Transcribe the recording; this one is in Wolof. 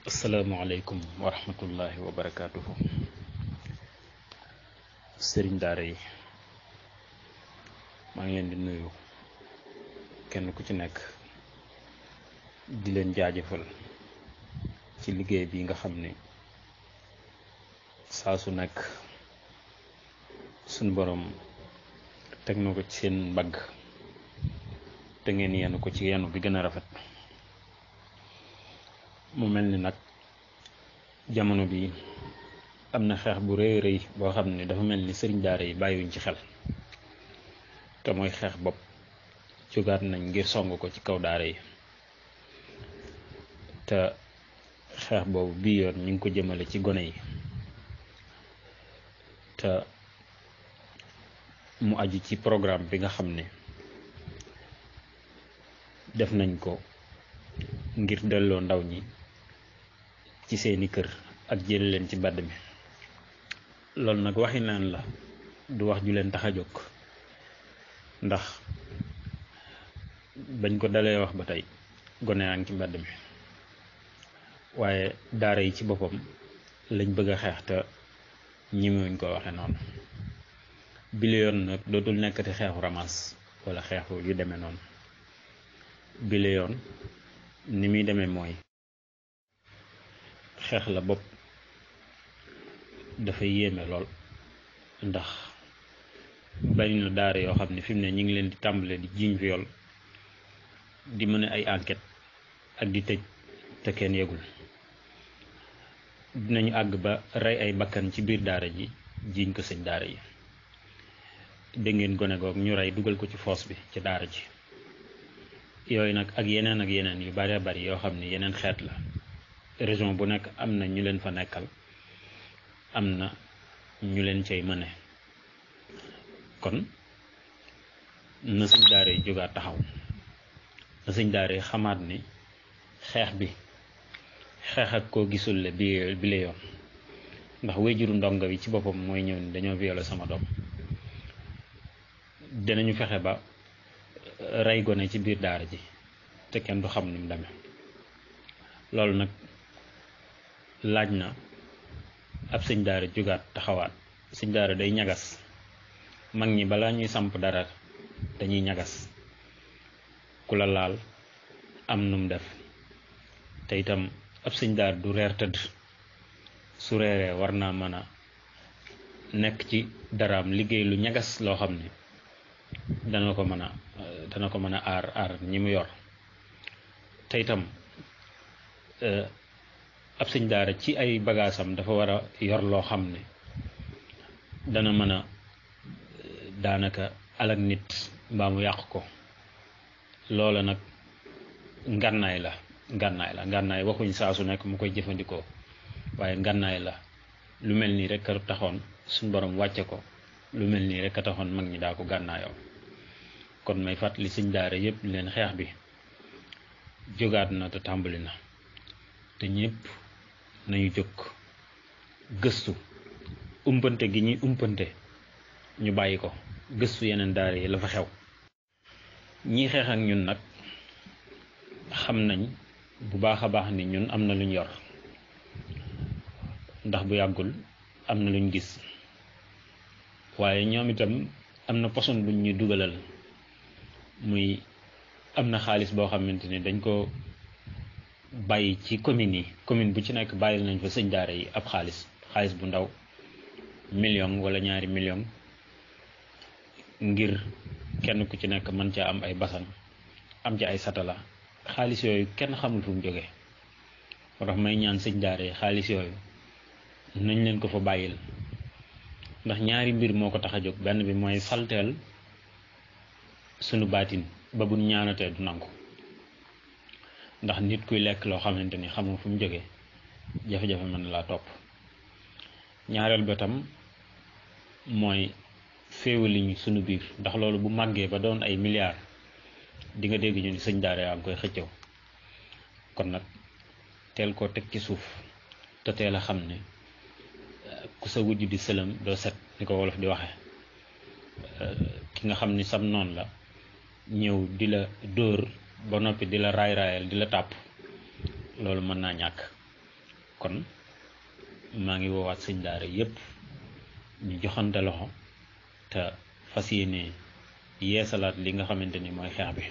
asalaamaaleykum wa rahmatullahi wa barakaatuhu. Sëriñ daara yi maa ngi leen di nuyu kenn ku ci nekk di leen jaajëfal ci liggéey bi nga xam ne saa su nekk suñ borom teg na ko ci seen mbagg te ngeen yenu ko ci yenu bi gën a rafet. mu mel ni nag jamono bi am na xeex bu rëy rëy boo xam ne dafa mel ni sëriñ daara yi bàyyiwuñ ci xel te mooy xeex bopp jógaat nañ ngir song ko ci kaw daara yi te xeex boobu bii yoon ñu ngi ko jëmale ci gone yi te mu aju ci programme bi nga xam ne def nañ ko ngir delloo ndaw ñi ci seeni kër ak jële leen ci mbedd mi. loolu nag waxi naan la, du wax ju leen tax a jóg, ndax bañ ko dalee wax ba tey gone yaa ngi ci mbedd mi, waaye daara yi ci boppam lañ bëgg a xeex te ñemewuñ ko waxe noonu. bile yoon nag dootul nekkati xeexu ramas wala xeexu yu demee noonu. bile yoon ni muy demee mooy xeex la bopp dafa yéeme lool, ndax bari na daara yoo xam ne fi mu ne ñu ngi leen di tàmbale di jiiñ viol, di mën ay enquête ak di tëj te kenn yegul. dinañu àgg ba rey ay bakkan ci biir daara ji jiiñ ko sëñ daara yi. dégg ngeen gone goog ñu rey dugal ko ci foos bi ci daara ji. yooyu nag ak yeneen yu bari bari yoo xam ne yeneen xeet la. région bu nekk am na ñu leen fa nekkal, am na ñu leen cay mëne. kon na sëñ daara yi jógaat taxaw, na sëñ daara yi xamaat ni xeex bi xeex ak koo gisul le bi la yoon, ndax wéyjuru ndongo bi ci boppam mooy ñëw ni dañoo violé sama doom. dinañu fexe ba rey gone ci biir daara ji te kenn du xam ni mu demee. loolu nag laaj na ab sëñ daara jógaat taxawaat. sëñ daara day ñagas. mag ñi balaa ñuy samp dara dañuy ñagas. ku la laal am num def. te itam ab sëñ daara du reer tëdd. su reeree war naa mën a nekk ci daraam liggéey lu ñagas loo xam ne dana ko mën a aar ñi mu yor. te itam ab sëñ daara ci ay bagaasam dafa war a yor loo xam ne dana mën a daanaka alak nit mbaa mu yàq ko. loola nag ngànnaay waxuñ saa su nekk mu koy jëfandikoo, waaye ngànnaay la. lu mel nii rek a taxoon suñ borom wàcce ko, lu mel nii rek a taxoon mag ñi daa ko gànnaayoo. kon may fàttali sëñ daara yépp leen xeex bi jógaat na te tàmbali na, te ñépp nañu jóg gëstu umpante gi ñuy umpante ñu bàyyi ko, gëstu yeneen daara yi la fa xew. ñii xeex ak ñun nag xam nañ bu baax a baax ni ñun am na luñ yor, ndax bu yàggul am na luñ gis. waaye ñoom itam am na poson buñ ñu dugalal, muy am na xaalis boo xamante ni dañ ko bàyyi ci commune yi. commune bu ci nekk bàyyil nañ fa sëñ daara yi ab xaalis bu ndaw, million wala ñaari million, ngir kenn ku ci nekk mën caa am ay basan, am ci ay satala. xaalis yooyu kenn xamul fu mu jóge. moo tax may ñaan sëñ daara yi xaalis yooyu nañ leen ko fa bàyyil, ndax ñaari mbir moo ko tax a jóg. benn bi mooy salteel sunu baatin ba bu ñaanatee du nangu, ndax nit kuy lekk loo xamante ni xamul fu mu jóge jafe-jafe mën na laa topp. ñaareel ba tam mooy féewaliñu sunu biir, ndax loolu bu màggee ba doon ay milliards di nga dégg ñu ni sëñ daara yaa ngi koy xëccëw. kon nag teel koo teg ci suuf te teel a xam ne ku sa wujj di sëlam doo set, ni ko wolof di waxe. ki nga xam ni sam noon la ñëw di la dóor ba noppi di la raay-raayal di la tàpp, loolu mën naa ñàkk. kon maa ngi woowaat sëñ daara yépp ñu joxante loxo te fas yéene yeesalaat li nga xamante ni mooy xeex bi